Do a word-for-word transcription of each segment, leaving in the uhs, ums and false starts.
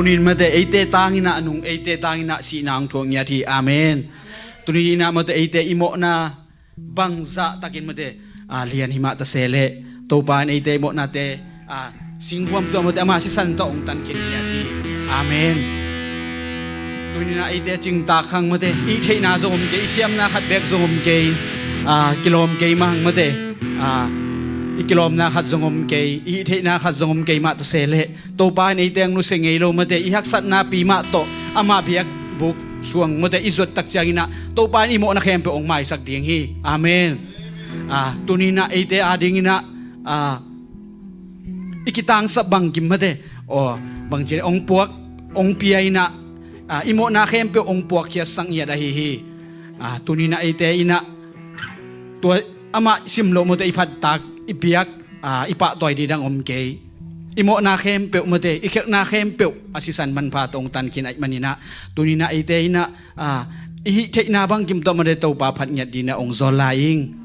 Tuni-in mate eite tangin ah nung, eite tangin ah sihna hong thuak ngiat hi. Amen. Tuni-in ah mate eite i mawhna bangzah takin mate, a, lian himah ta se leh Topa in eite i mawhnate, a, singhuam tawh mate ama sisan tawh hong tan khin ngiat hi. Amen. Tuni-in ah eite cingtak hang mate, i theihna zong om kei, i siamna khat beek zong om kei, a, kilawm kei mah hang mate, a, i kilawmna khat zong om kei, i theihna khat zong om kei mah ta se leh Topa in eite hong nusia ngei lo mate, i haksatna pi mah tawh ama biakbuk suang mate i zuat tak ciangin ah Topa in i mawhna khempeuh hong maisak ding hi. Amen. A, tuni-in ah eite adingin ah, a, i kitangsap bangkim mate, aw, bangci hong puak, hong pia in ah, a, i mawhna khempeuh hong puakkhiatsak ngiat ahi hi. A, tuni-in ah eite in ah tua amah simloh mate i phattak, i biak, a, i pahtawi ding dang om kei. I mawhna khempeuh mate, i khelhna khempeuh a sisan manpha tawh hong tan khin ahih manin ah, tuni-in ah eite in ah, a, i hih theihna bangkim tawh mate Topa phat ngiat dingin ah hong zawl lai ing.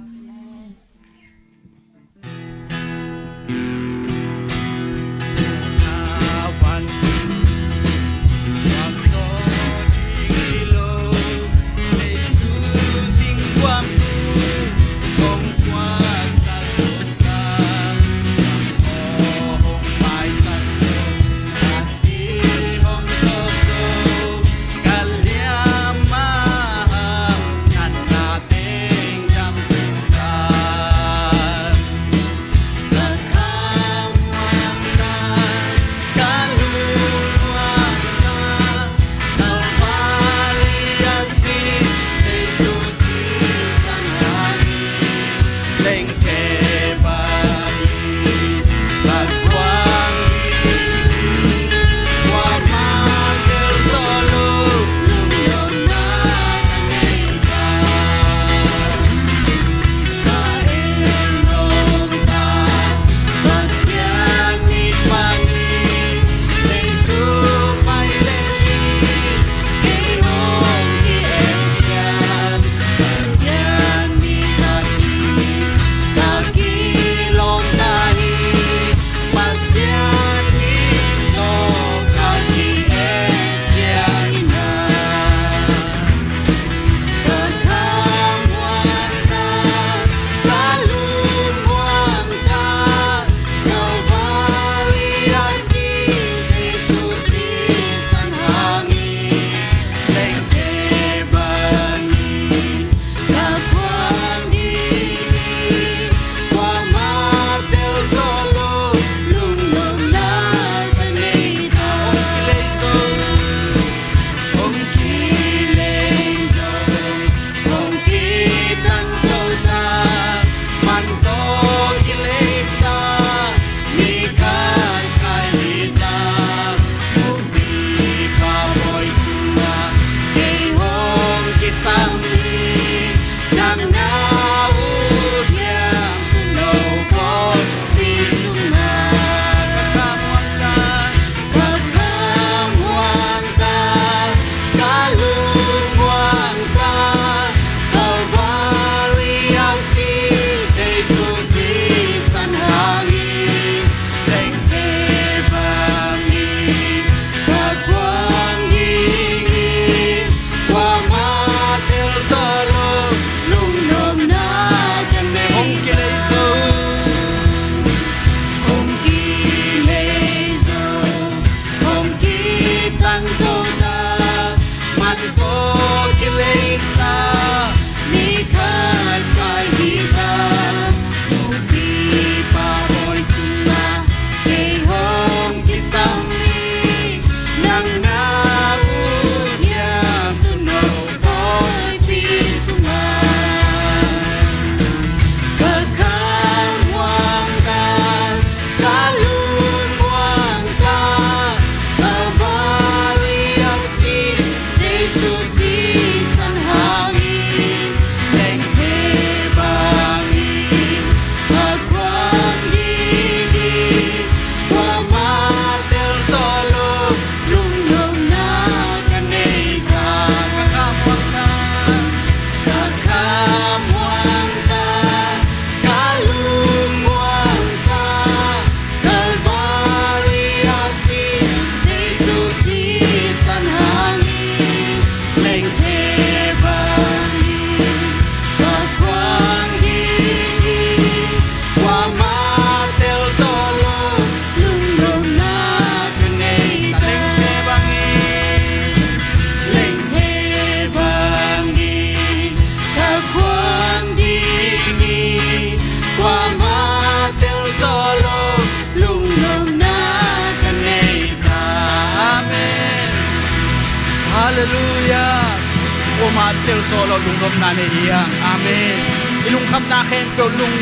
Tel solo lungnopna nei hi hang. Amen. I lungkhamna khempeuh lung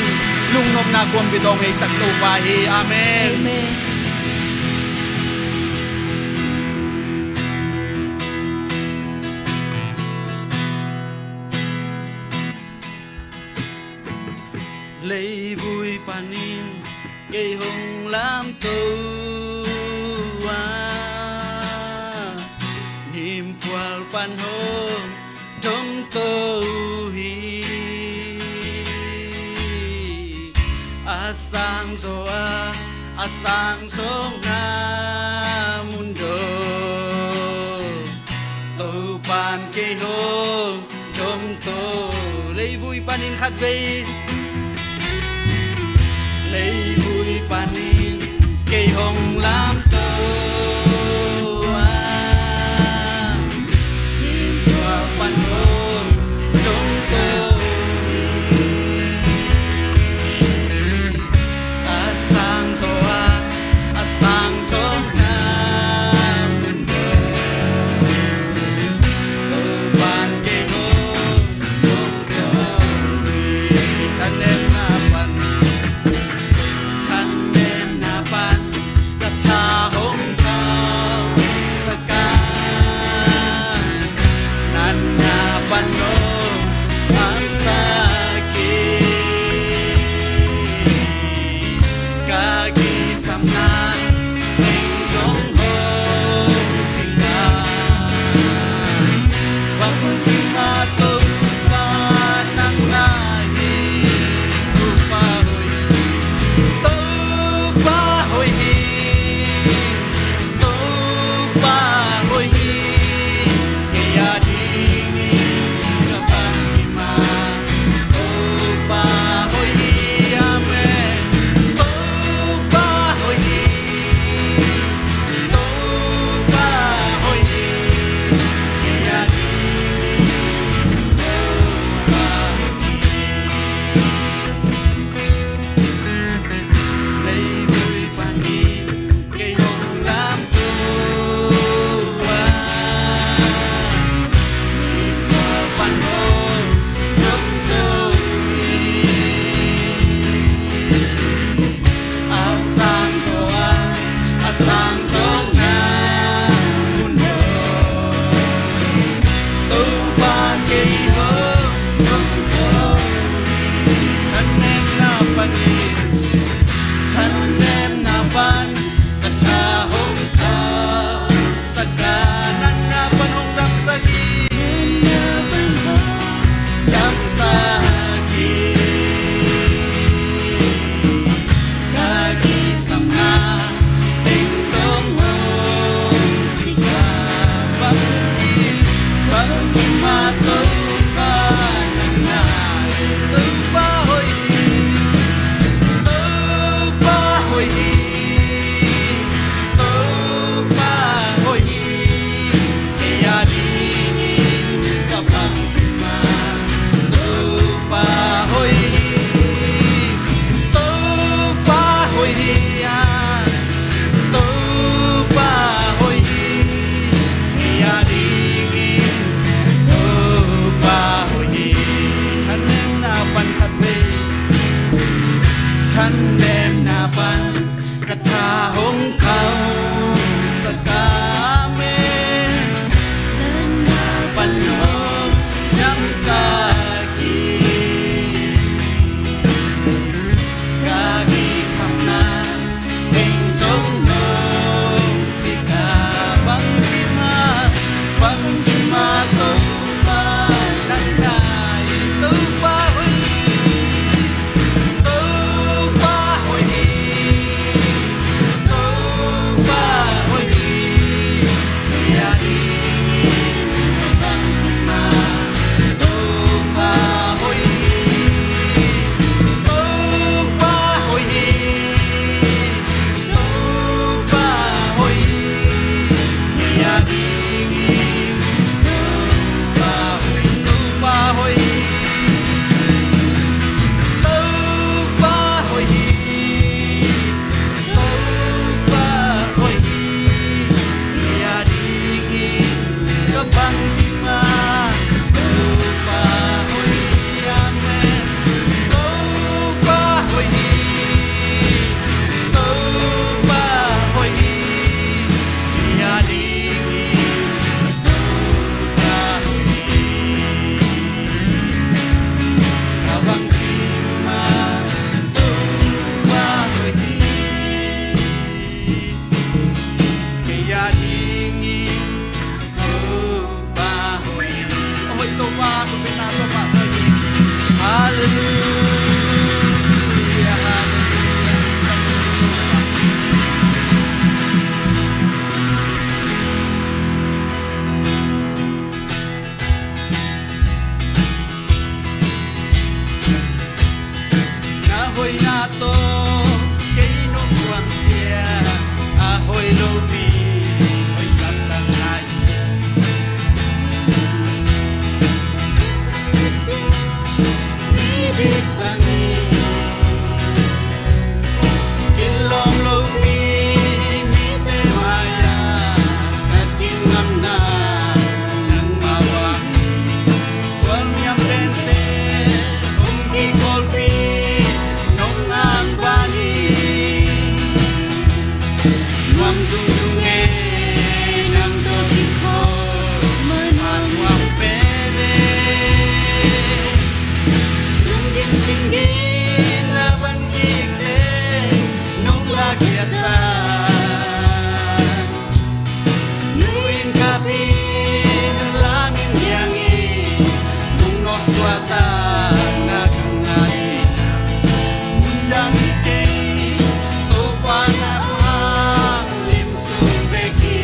lungnopna kuampi tawng heisak Topa hi. Amen. Amen. Leivui panin kei hong lamto a, nimphual pan hong domto hi. A sang zaw a, a sang zawng a mun dong Topan kei hong domto. Leivui panin khatvei, leivui panin kei hong lamto a, nimphual pan hong domto hi. A sang zaw a, a sang zawng a mun dong Topan kei hong domto hi. Thanemna pan, thanemna pan ka tha hong tha Na hoihna tawh kei nong nuamsak, a hoih lopi hoih taktak nai. Ni dik bangin kilawm lopi mite mai-ah ka ding ngamna nangmah bang hi. Khualniam pente hong kikhawlpih nong hang bang hi. Nuam zungzung e, nang tawh kikhawm a nuam pen e. Lunggim singgim na van kikte nong lakkhiatsak. Nu in kap in, lam in diang in, lungnop suahtakna ka ngah in, mundang hi kei, Topa na hang lim sung bek hi.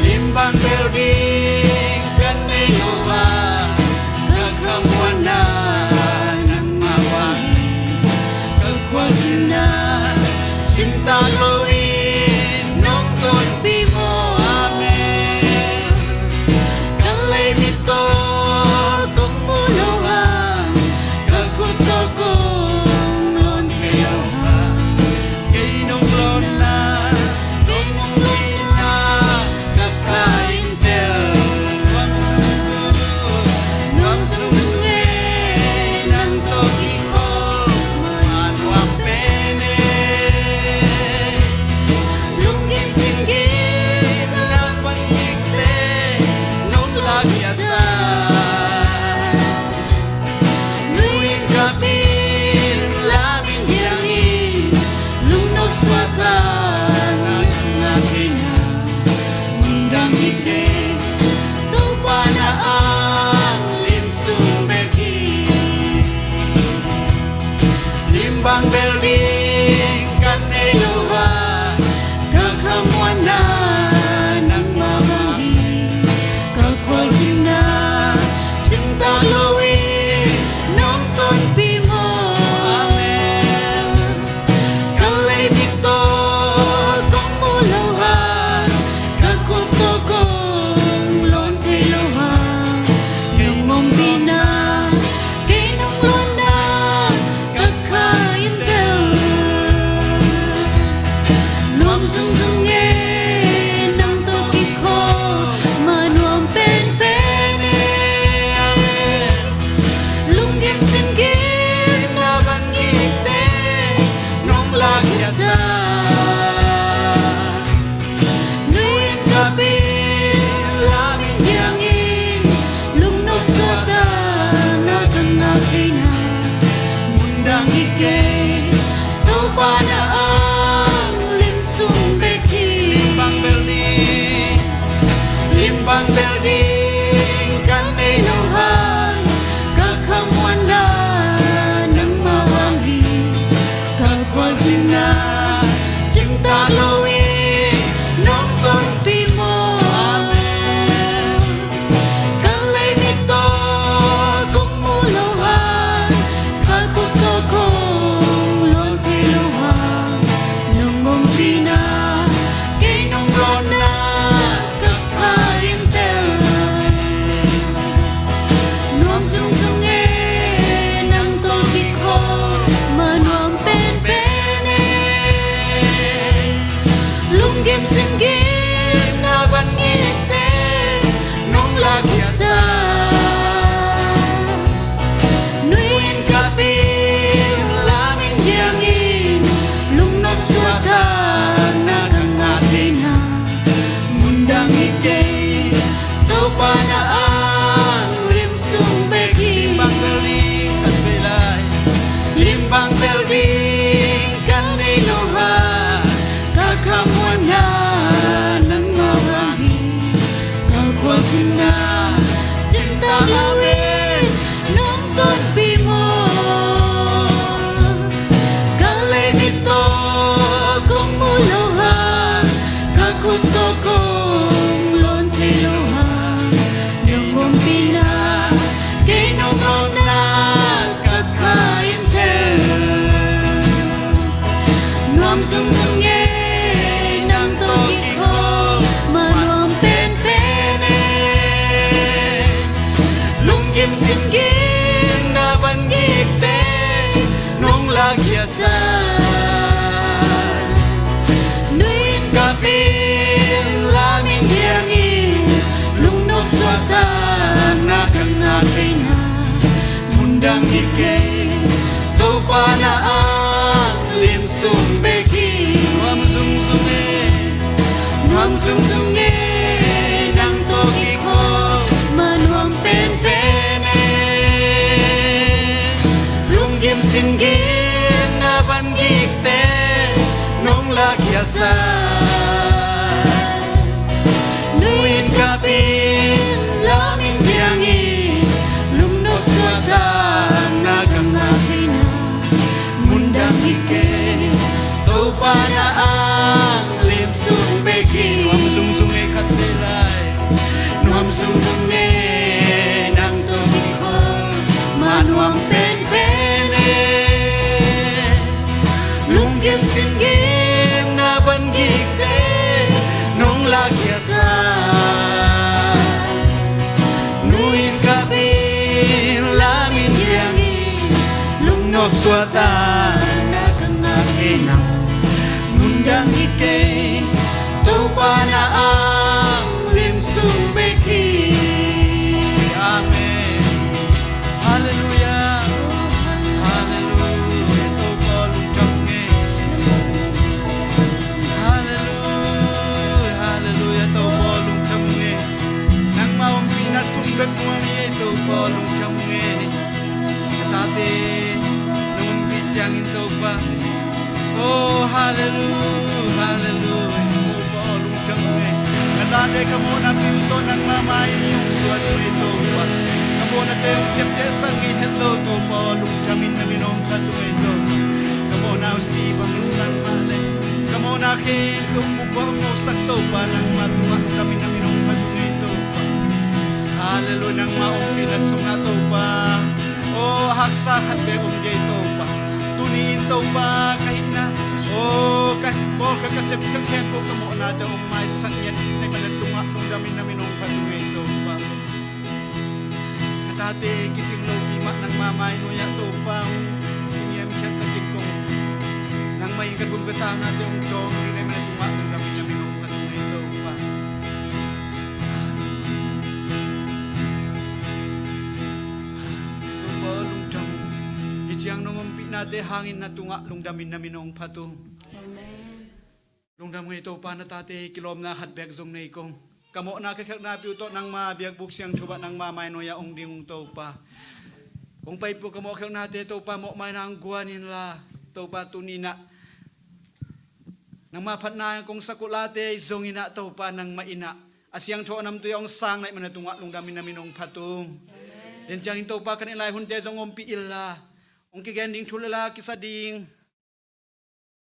Lim bang bel ding ka nei lo a, ka khamuanna nangmah bang hi. Ka khualzinna cimtak loin nong tonpih maw? Amen. Ka leimit tawh kong mu lo hang, ka khut tawh kong lawn thei lo hang, kei nong lawnna, kei nong lawnna ka kha in tel. Nuam zungzung e, nang tawh kikhawm a nuam pen e. Lunggim singgim na van kikte nong lakkhiatsak. Nu in kap in, lam in diang in, lungnop suahtakna ka ngah in, mundang hi kei, Topa na hang lim sung bek hi. Lim bang bel ding ka nei lo a, ka khamuanna nangmah bang hi. Ka khualzinna cimtak loin nong tonpih maw? Amen. Ka leimit tawh kong mu lo hang, ka khut tawh kong lawn thei lo hang, nong ompihna, kei nong lawnna ka kha in tel. Nuam zungzung e, nang tawh kikhawm a nuam penpen e. Lunggim singgim na van kikte nong lakkhiatsak. Nu in kap in, lam in diang in, lungnop suahtakna ka ngah thei na, mundang hi kei, Topa na hang lim sung bek hi. Lim bang bel ding, lim bang bel ding ka nei lo hang, ka khamuanna nangmah bang hi. Ka khualzinna cimtak loin nong tonpih maw? Amen. Ka leimit tawh kong mu lo hang, Gimna van gikte nong lakhia sa, nuin kapin lamin diangin lungnop suahtakna ka ngah thei na, mundang hi kei, Topa na ang lim sung bek hi. Nuam zungzung e, nuam zungzung e, nang tawh kikhop ma nuam penpen e. Lunggim sin gimna van gikte nong lakhia sa, nuin kapin lamin diangin lungnop suahtakna ka ngah thei na, mundang hi kei, Topa na ang lim sung bek hi. Nuam zungzung e khatvei lai, nuam zungzung e, nang tawh kikhop ma nuam penpen e. Lunggim sin gimna van gikte nong lakhia sa, nuin kapin lamin diangin lungnop suahtakna ka ngah thei na, mundang hi kei, Topa na ang lim sung bek hi. Amen. Halleluia. Halleluia. Topa lungdam ung e. Halleluia. Halleluia. Topa lungdam ung e. Nangma ompihna sung bek nuam hi e, Topa lungdam ung e. Na tate nong ompih ciangin Topa, oh, halleluia, halleluia. Topa aw lungdam ung e. Na tate ka mawhna peuh tawh nangma mai hong suan ung e Topa. Ka mawhnate hong ciaptehsak ngei het lo Topa aw lungdam in na min hong phat ung e Topa. Ka mawhna uh si bang sang mah leh, ka mawhna khempeuh hong mukbawh hong nosak Topa nangma tungah lungdam in na min hong phat ung e Topa. Halleluia, nangma ompihna sungah Topa, oh, haksa khat bek om kei Topa. Tuni in Topa ka hihna, oh, ka bawlkhiat ka sepkhiat khempeuh ka mawhnate hong maisak ngiat na hihna tungah lungdam in na min hong phat ung e Topa. Na tate kicing lopi mah nangma mai nuai-ah Topa hong ngiamkhiat takin kong, nangmah in ka gum ka taunate hong tawng ding na hihna tungah lungdam in na min hong phat ung e Topa. Topa lungdam. Hih ciang nong ompihnate hangin na tungah lungdam in na min hong phat ung. Amen. Lungdam ung e Topa, na tate kilawmna khat bek zong nei kong. Ka mawhna ka khelhna peuh tawh nangma biakbuk siangtho ah nangma mai nuai-ah hong ding ung Topa. Hong pai peuh ka mawh khelhnate Topa mawhmaina hong guan inla Topa tuni-in ah nangma phatna kong sak uh late zong in ah Topa nangmah in ah a siangtho a namtui hong sang na hihna tungah lungdam in na min hong phat ung. Amen. Tua ciangin Topa kan en lai hunte zong ompih inla, hong kigen ding thu le la kisa ding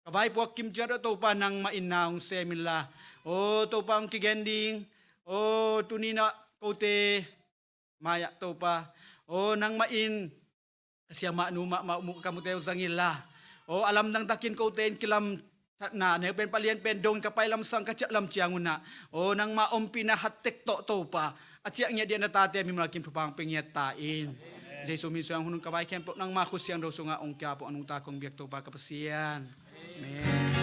ka vaipuak kim ciat ah Topa nangmah in na hong sem inla, aw Topa hong kigen ding, aw tuni-in ah kote mai-ah Topa, aw nangmah in ka siamah nu mahmah uh ka mute uh zang inla, aw a lamdang takin kote in kilamdangna neu pen palian pen dong ka pai lamsang ka ciah lam ciangun ah, aw nangma ompihna hat tek tawh Topa a ciah ngiat dingin na tate mimal kim thupha hong pia ngiat ta in. Jesu min suang hun ka vai khempeuh nangma khut siangtho sungah hong kiap uh a nungta kong biak Topa ka Pasian. Amen.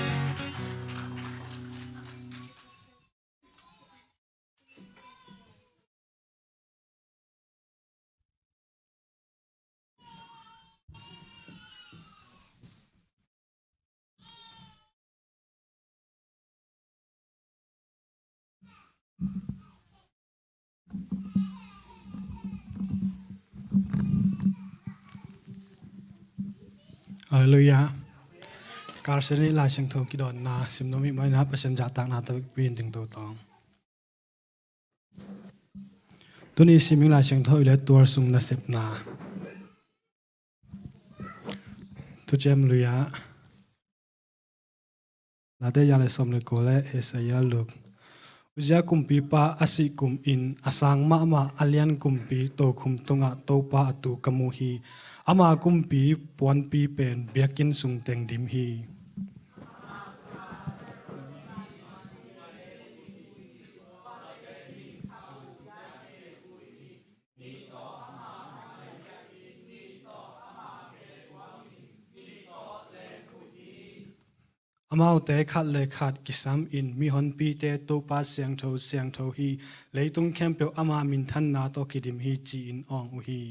Halleluia. Carson i Lai Siangtho kidawnna sim nuam ih manin ah Pasian zahtakna tawh vekpi in ding to tawng. Tuni sim ing Lai Siangtho i le tuar sung nasepna. Thuciam Lui-ah Late za le sawm le kua le Isaiah luk. Uzziah kumpipa a sih kum in a sang mahmah a lian kumpi tokhum tungah Topa a tu ka mu hi. Ama kumpi puanpi pen biakinn sung teng dim hi. Amaute khat le khat kisam in, mihonpite Topa siangtho siangtho hi, leitung khempeuh ama minthanna tawh kidim hi, ci-in awng uh hi.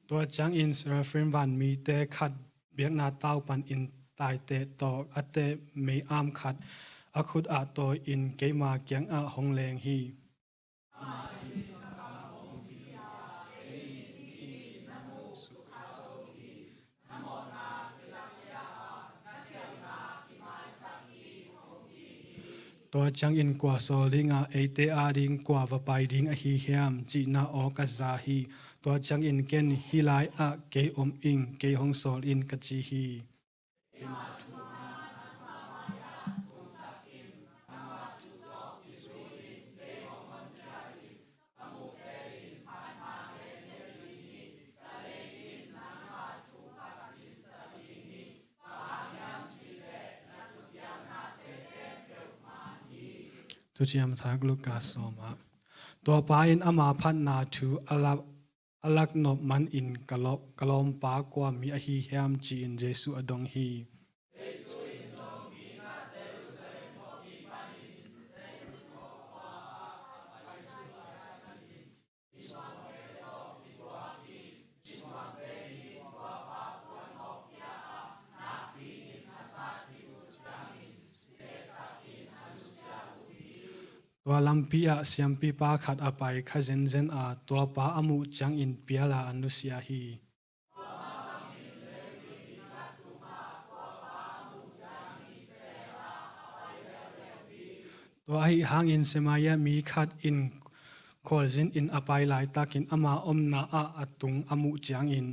Tua ciangin Seraphim vanmite khat biakna tau panin taiteh tawh a teh mei-am khat a khut ah tawi-in keima kiangah hong leng hi. Tua ciangin kua sawl dingah, eite ading kua va pai ding ahi hiam, cihna aw ka za hi. Tua ciangin ken, hih lai-ah kei om ing, kei hong sawl in, ka ci hi. Thuciam Thak Luka sawm ah. Tua pa in ama phatna thu a lak, a lak nop manin, ka law-, ka lawmpa kua mi ahi hiam, ci-in Jesuh a dong hi. Tua lampi ah siampipa khat a pai kha zenzen a, tua pa a muh ciangin pial a a nusia hi. Tua ahih hangin Samaria mi khat in khualzin in a pai laitakin ama omna ah a tung a muh ciangin,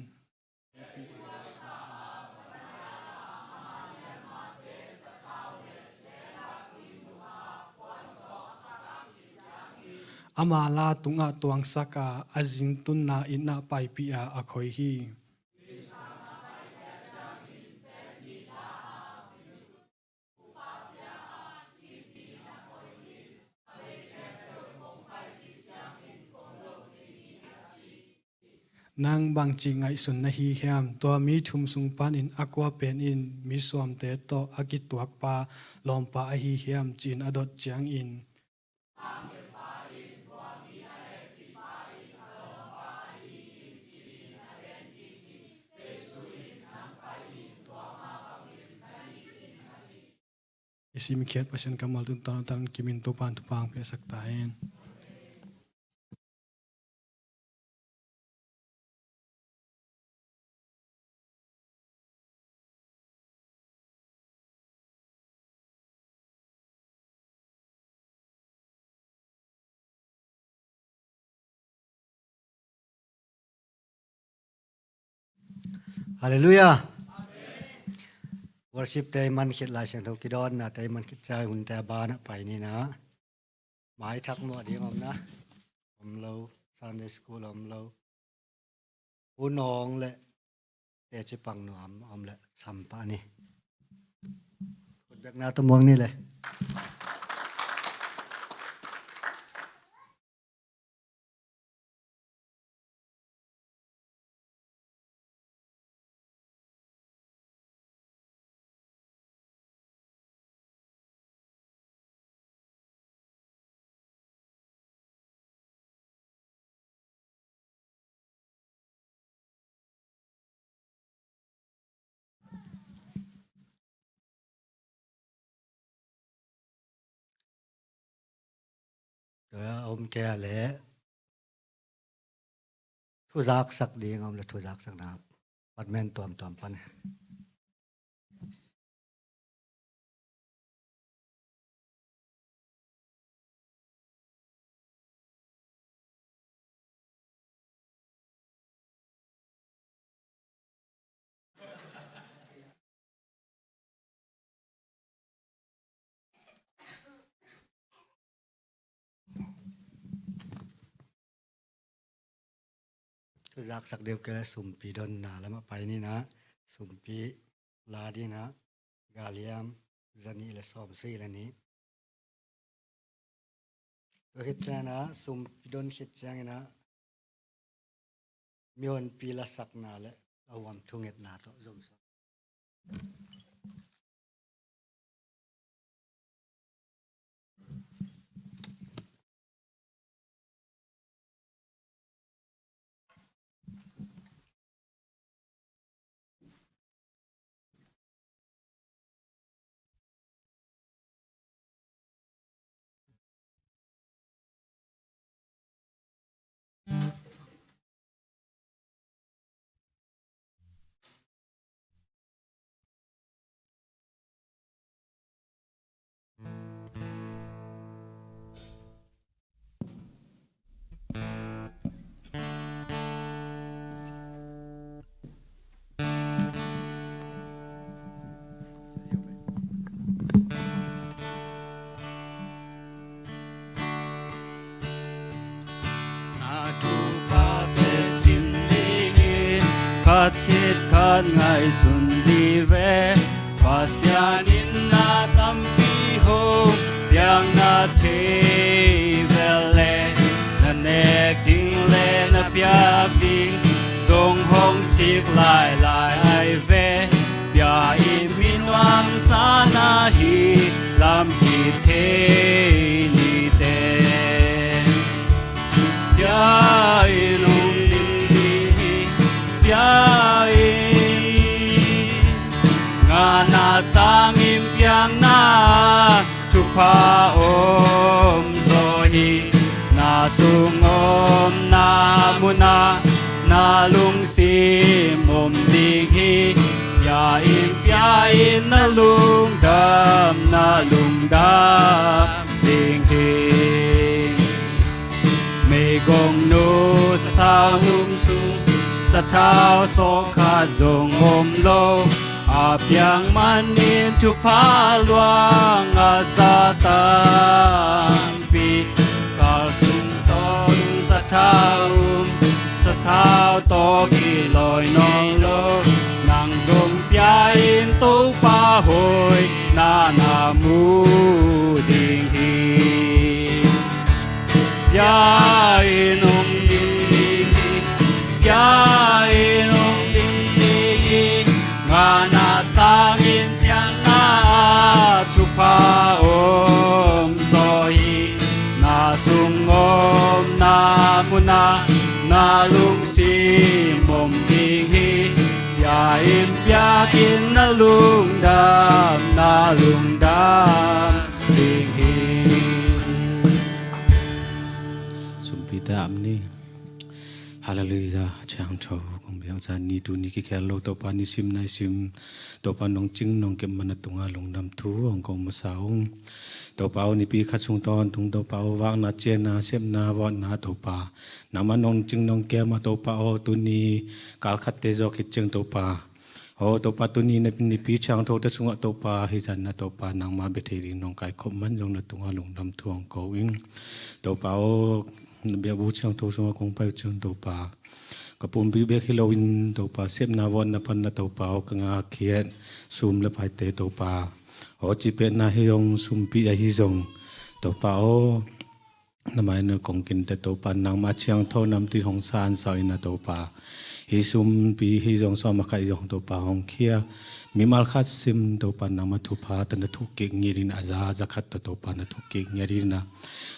ama la tungah tuangsak a, a zingtunna inn ah paipih a, a khoi hi. Nang bangci ngaihsun na hi hiam? Tua mi thum sung panin a kua pen in misuamte tawh a kituakpa lawmpa ahi hiam, ci-in a dot ciangin, i simkhiat Pasian kammal tungtawn a tan kimin Topan thupha hong piaksak ta hen. Halleluiah. Worship te i man khit, Lai Siangtho kidawnna te i man khit ciang hunte a banah pai ni na. Maithak muah ding om na, om lo. Sunday school om lo. U Nawng le Teci Pang Nuam om le sampah ni. Khutbekna tawh muak ni le. Tua om kei a leh thuzaksak ding om le, thuzaksakna apartment tuamtuam pan. Zaksak deuh kei leh sumpi donna lamah pai ni in ah, sumpi la ding in ah, galhiam zanih le sawmsagih le nih. Tua khit ciangin ah, sumpi don khit ciangin ah, mihonpi lasakna le a huam thungetna tawh zom sawn. Na thuphate sim dingin khat khit khat ngaihsun dih ve. Pasian in na tampi hong piak na thei vel leh, na nek ding le na piak ding zong hong sik lailai ai ve. Bia in mi nuamsa na hi lam kithei ni teh. Bia in hong ding ding hi, bia in ngahna sangin piakna thupha om zaw hi. Na sung om na mun ah na lungsim om ding hi. Bia in, bia in na lungdam, na lungdam ding hi. Meigong nu sathau um sung, sathau sawk khat zong om lo. A piang manin thupha luang a za tampi, kal sung tawh sathau um, sathau tawh kilawm nawn lo. Nang zong bia in Topa hoihna na mu ding hi. Bia in hong ding ding hi, bia in hong ding ding hi. Ngahna sangin piakna thupha om zaw hi. Na sung om na mun ah na lungsim om ding hi. Bia in, bia in na lungdam, na lungdam ding hi. Sumpite ap ni. Halleluiah. Thiangtho kong biak zah ni, tuni kikhel lo Topa nisim naisim Topa nong cing nong kep man a tungah lungdam thu hong ko masa ung. Topa aw, nipi khat sung tawntung Topa aw, vakna ciahna sepna vawtna Topa nangmah nong cing nong kep a Topa aw, tuni kal khatte zawh khit ciang Topa aw, Topa tuni na nipi thiangthote sungah Topa hih zan na Topa nangmah bia thei ding nong kaikhop man zong na tungah lungdam thu hong ko ing. Topa aw, na biakbuk thiangtho sungah kong pai uh ciang Topa, ka pumpi bek hi loin Topa sepna vawtna pan na Topa aw, ka ngahkhiat sum le paite Topa aw, cipetna hi zong sumpi ahi zong Topa aw, na mai na kong kinte Topa nangmah thiangtho namtui hong sansa in a Topa, hih sumpi hi zong sawm a khat hi zong Topa hong khia, mimal khat sim Topa nangmah thupha tawh na thukkik ngiat in a za, za khat tawh Topa na thukkik ngiat in a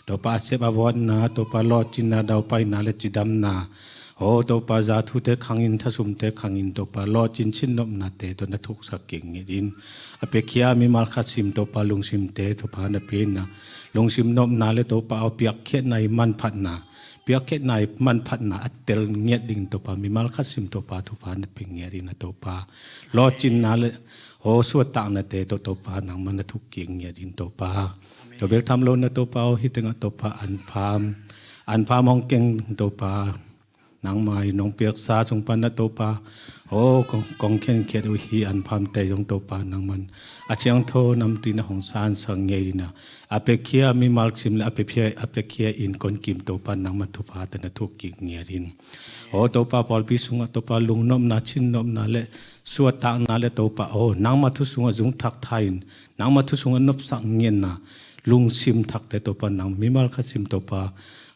Topa a sep a vawtna Topa lawhcinna daupaina le cidamna aw Topa za thute khangin thasumte khangin Topa lawhcin cinnopnate tawh na thuksak kik ngiat in a piakhia mimal khat sim Topa lungsimte Topa na pia in a lungsim nopna le Topa aw piakkhiatna i manphatna, piakkhiatna i manphatna a tel ngiat ding Topa mimal khat sim Topa thupha na pia ngiat in a Topa lawhcinna le aw suahtaknate tawh Topa nangmah na thukkik ngiat in Topa. Tua bek tham lo na Topa aw hih tengah Topa anpham, anpham hong keng Topa Nangma in nong piaksa sung pan na Topa, aw kong, kong khenkhiat uh hi anphamte zong Topa nangman a ciangtho namtin a hong sansak ngei dina a piakhia mimal kim le a piakhia, a piakhia innkuan kim Topa nangma thuphate na thuk kik ngiat in. Aw Topa pawlpi sungah Topa lungnopna, cinnopna le suahtakna le Topa aw nangma thu sungah zungthak tha in, nangma thu sungah nopsak ngiatna lungsim thakte Topa nang mimal khat sim Topa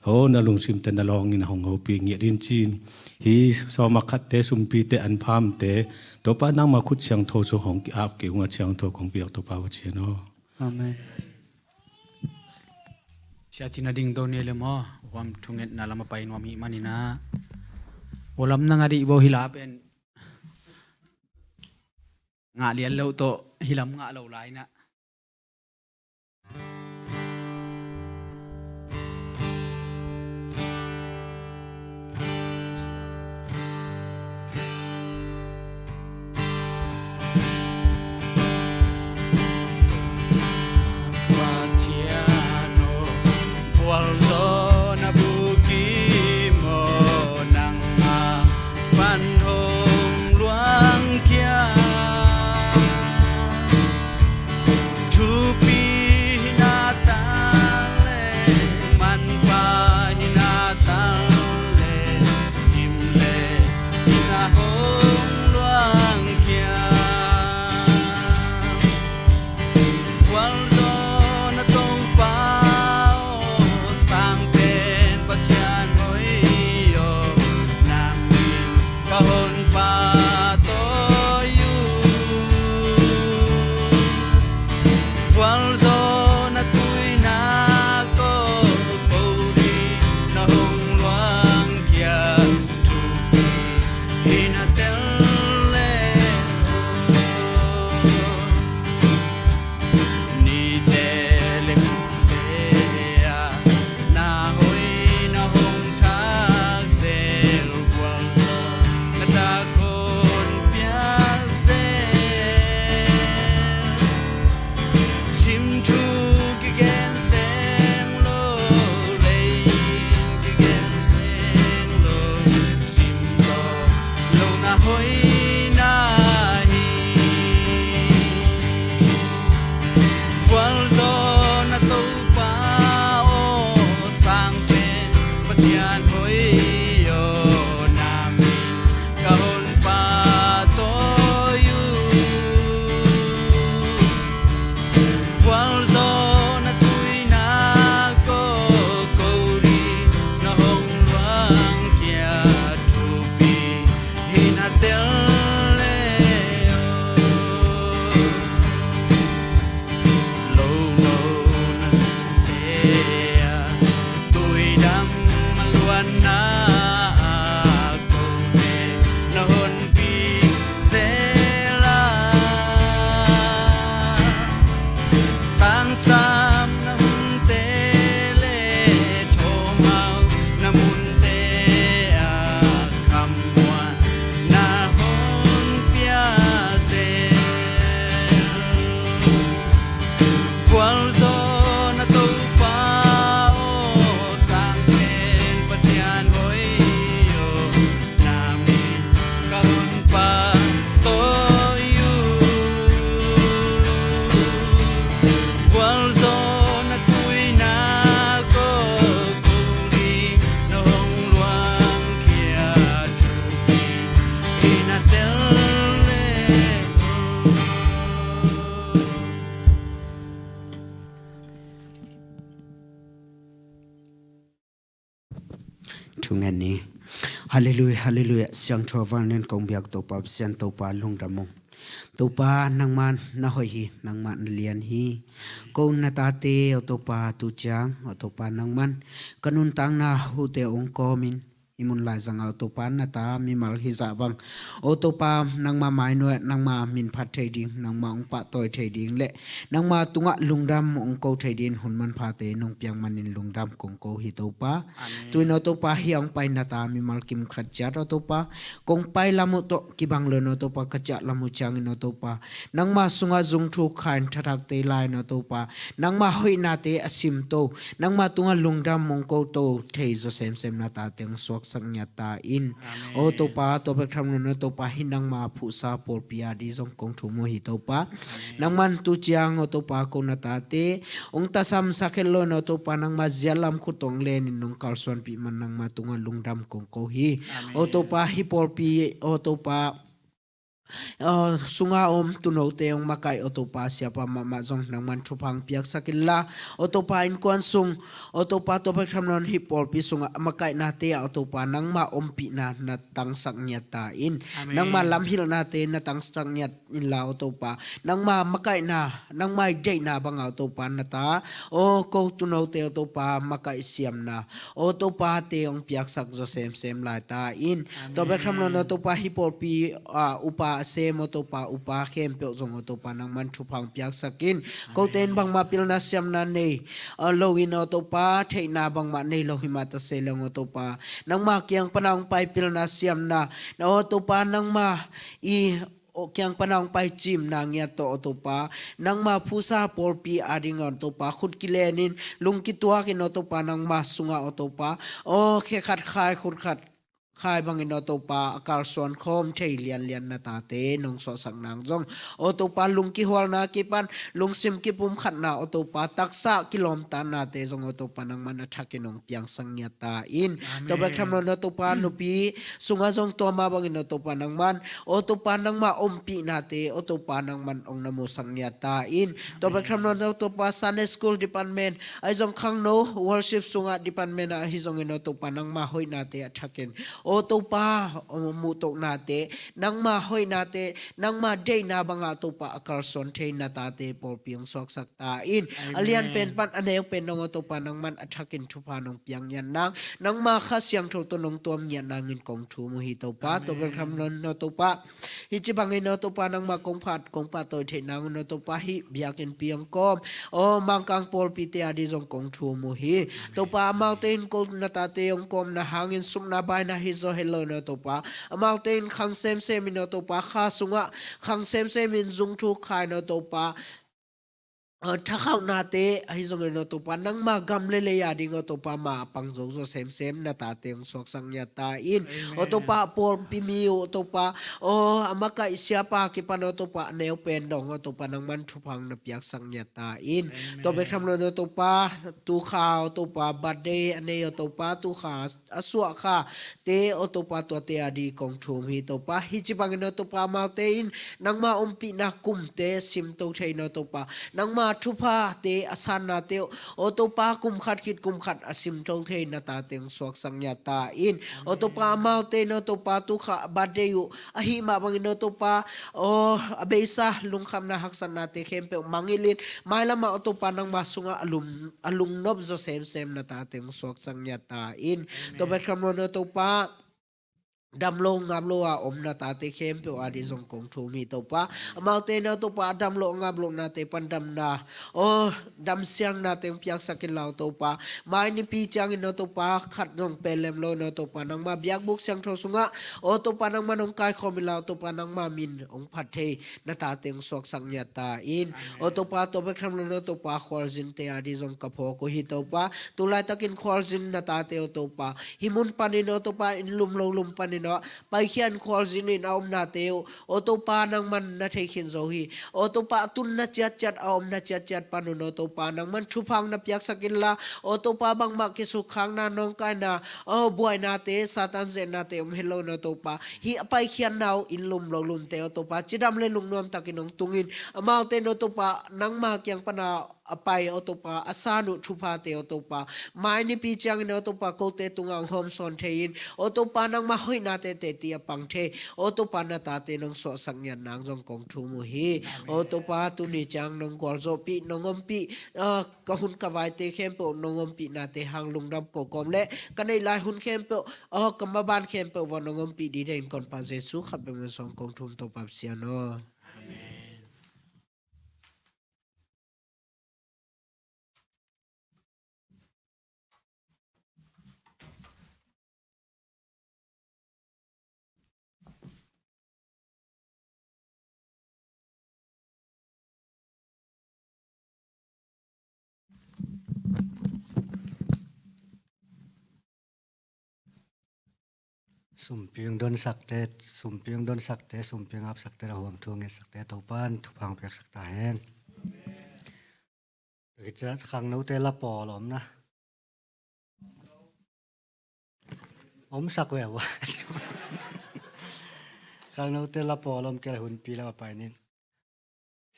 aw na lungsimte na lawngin a hong hopih ngiat in ci-in, hi sawma khatte sumpite anphamte Topa nangma khut siangtho sung hong ki-ap kei unga ciangtho kong piak Topa va cian aw. Amen. Siatin a ding do ne le maw, huam thungetna lam a pai nuam hi maninah. Hualam nang a dih bo hi la pen ngah lian lo tawh hilam ngah lo lai inah. Pathian aw, vualzawhna bukim aw, nangma pan hong luangkhia. Thupi hi na ta le, manpha hi na ta le, gim le gina hong luangkhia. Vualzawhna Topa aw, sangpen Pathian hoih aw, na min ka hon pahtawi uh. Vualzawhna tuinak aw, ko ding na hong luangkhia. Thupi hi na tel le aw, nite le kumte ah na hoihna hong thak zel, vualzawhna tak hong pia zel. Sim thu kigen seng lo, lei kigen seng lo, sim lo, lo na hoih na hi. Vualzawhna Topa aw, sangpen Pathian hoih aw, na min ka hon pahtawi uh. Vualzawhna tuinak aw, ko ding na hong luangkhia. Thupi hi na tel le aw. Lo lo na te ah, tuidam a luanna ah, kote na honpi zel a, tangsam na munte le thawhmau na munte ah, khammuan na hon pia zel. Vualzawhna Topa aw, sangpen Pathian hoih aw, na min ka hon pahtawi uh. Vualzawhna tuinak aw, ko ding na hong luangkhia. Thupi hi na tel le aw. Thungen ni. Halleluiah, halleluiah. Siangtho vanglian kong biak Topa Pasian, Topa lungdam ung. Topa nangman na hoih hi, nangman na lian hi. Ko na tate aw Topa tu ciang aw Topa nangman ka nuntakna hute ong kawmin hih mun laizang ah aw Topa na ta mimal hizah bang aw Topa nangma mainuai ah nangma min phat thei ding, nangma ong pahtawi thei ding le nangma tungah lungdam ong ko thei ding hun manphate nong piak manin lungdam kong ko hi Topa. Amen. Tu-in aw Topa hih a ong pai na ta mimal kim khat ciat aw Topa kong pai lam uh tawh kibang lo in aw Topa ka ciah lam uh ciangin aw Topa nangma sungah zung thu kha in thathakte lai in aw Topa nangma hoihnate a simto, nangma tungah lungdam ong koto thei zaw semsem na tate ong suak sak ngiat ta in. Amen. O Topa, tua bek tham lo in, o Topa, hih nangma phuhsa pawlpi a ding zong kong thum uh hi Topa. Amen. Nangman tu ciang, o Topa, ko na tate hong tasamsak het lo in, o Topa, nangma zia lam khut hong len in nong kalsuanpih man nangma tungah lungdam kong ko hi. Amen. O Topa, hih pawlpi, o Topa, o, sunga om tuunote hong makaih, o Topa, siapa mahmah zong nangman thupha hong piaksak inla, o Topa, innkuan sung, o Topa, tua bek tham lo in hih pawlpi sungah a makaihnate ah, o Topa, nangma ompihna na tangsak ngiat ta in. Amen. Nangma lamhilhnate na tangsak ngiat inla, o Topa, nangma makaihna, nangma deihna banga, o Topa, na ta, o, ko tuunote, o Topa, makaih siamna, o Topa, te hong piaksak zaw semsem lai ta in. Amen. Tua bek tham lo in, o Topa, hih pawlpi, a, upa a sem, o Topa, upa khempeuh zong, o Topa, nangman thupha hong piaksak in. Amen. Kote in bangmah pilna siamna nei, a, lo in, o Topa, theihna bangmah nei lo hi mah ta se leng, o Topa, nangma kiang pana hong pai pilna siamna, o Topa, nangma i, o, kiang pana hong pai cimna ngiat tawh, o Topa, nangma phuhsa pawlpi a ding, o Topa, khut kilen in, lung kituak in, o Topa, nangma sungah, o Topa, o, khe khat khai khut khat khai bangin, o Topa, a kalsuan khawm thei lianlian na tate nong suahsak nang zong, o Topa, lung kihualna kipan lungsim kipumkhatna, o Topa, taksa kilawmtatnate zong, o Topa, nangman a thakin hong piangsak ngiat ta in. Amen. Tua bek tham lo in, o Topa, nupi sungah zong tua mah bangin, o Topa, nangman, o Topa, nangma ompihnate, o Topa, nangman hong na musak ngiat ta in. Tua bek tham lo in, o Topa, Sunday School Department ahi zong, khangno worship sungah department ah ahi zongin, o Topa, nangma hoihnate a thakin, o Topa, o, muhtohnate, nangma hoihnate, nangma deihna bangah, o Topa, a kalsuan thei na tate pawlpi hong suaksak ta in. Amen. A lian pen pan a neu pen dong, o Topa, nangman a thakin thupha nong piak ngiat nang, nangma Kha Siangtho tawh nong tuam ngiat nangin kong thum uh hi Topa. Amen. Tua bek tham lo in, o Topa, hih ci bangin, o Topa, nangma kong phat kong pahtawi theih nang un, o Topa, hih biakinnpi hong kawm, o, Mangkang pawlpite a ding zong kong thum uh hi. Amen. Topa, amaute in ko na tate hong kawmna hangin supna baina hi zaw het lo in, o Topa, amaute in khang semsem in, o Topa, kha sungah khang semsem in zung thuk kha in, o Topa, o, thakhauhnate ahi zongin, o Topa, nangma gam le lei a ding, o Topa, ma a pang zo zaw semsem na tate hong suaksak ngiat ta in. Amen. O Topa, a pawlpi mi uh, o Topa, o, a makaih siapa kipan, o Topa, a neu pen dong, o Topa, nangman thupha hong na piaksak ngiat ta in. Amen. Tua bek tham lo in, o Topa, tu kha, o Topa, birthday a nei, o Topa, tu kha a suah khate, o Topa, tuate a ding kong thum hi Topa. Hih ci bangin, o Topa, amaute in nangma ompihna kumte simto thei in, o Topa, nangma thuphate a sannate uh, o Topa, kum khat khit kum khat a simto thei na tate hong suaksak ngiat ta in. O Topa, amaute in, o Topa, tu kha birthday uh ahih mah bangin, o Topa, o, a beisa lungkhamna haksatnate khempeuh mangngilh in, mailamah, o Topa, nangma sungah a lum a lungnop zaw semsem na tate hong suaksak ngiat ta in. Amen. Tua bek tham lo in, o Topa, dam lo ngap lo a om na tate khempeuh a ding zong kong thum hi Topa. Amaute in, o Topa, a dam lo a ngap lohnate pan damna, o, damsiangnate hong piaksak inla, o Topa, mai nipi ciangin, o Topa, khat zong pelem lo in, o Topa, nangma biakbuk siangtho sungah, o Topa, nangman hong kaikhawm inla, o Topa, nangma min hong phat thei na tate hong suaksak ngiat ta in. Amen. O Topa, tua bek tham lo in, o Topa, khualzinte a ding zong ka phawk uh hi Topa. Tu laitakin khualzin na tate, o Topa, hih mun panin, o Topa, inn lum lo lum panin, o, paikhia in khualzin in a omnate uh, o Topa, nangman na thei khin zo hi. O Topa, a tunna ciatciat, a omna ciatciat pan un, o Topa, nangman thupha hong na piaksak inla, o Topa, bangmah kisukkhakna, nawngkaina, o, buainate, Satan zehnate om het lo in, o Topa, hih a paikhiatna uh inn lum lo lumte, o Topa, cidam le lungnuam takin hong tung in, amaute in, o Topa, nangma kiang pana a pai, o Topa, a san uh thuphate, o Topa, mai nipi ciangin, o Topa, kote tungah hong hawmsawn thei in, o Topa, nangma hoihnate teci a pang thei, o Topa, na tate nong suahsak ngiat nang zong kong thum uh hi. Amen. O Topa, tuni ciang nong gualzawhpih, nong ompih, ah, ka hun ka vaite khempeuh nong ompihnate hang lungdam ko kawm le ka neih lai hun khempeuh, ah, ka maban khempeuh vawh nong ompih dide in ka Honpa Jesu khat bek min suang kong thum, Topa Pasian aw. Amen. Sumpiang donsakte, sumpiang donsakte, sumpiang apsakte, la huam thu ngetsakte, Topan thupha piaksak ta hen. Takhicia khangnote la pawl om na. Omsak ve ua. Khangnote la pawl om kei la hunpi la pai nin.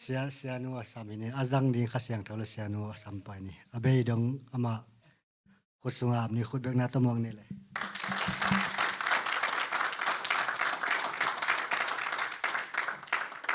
Sia, sianu a sam hi ni, a zang ding Kha Siangtho le sianu a sam pai ni. A bei dong ama khut sunga ap ni, khut bekna tawh muak ni le.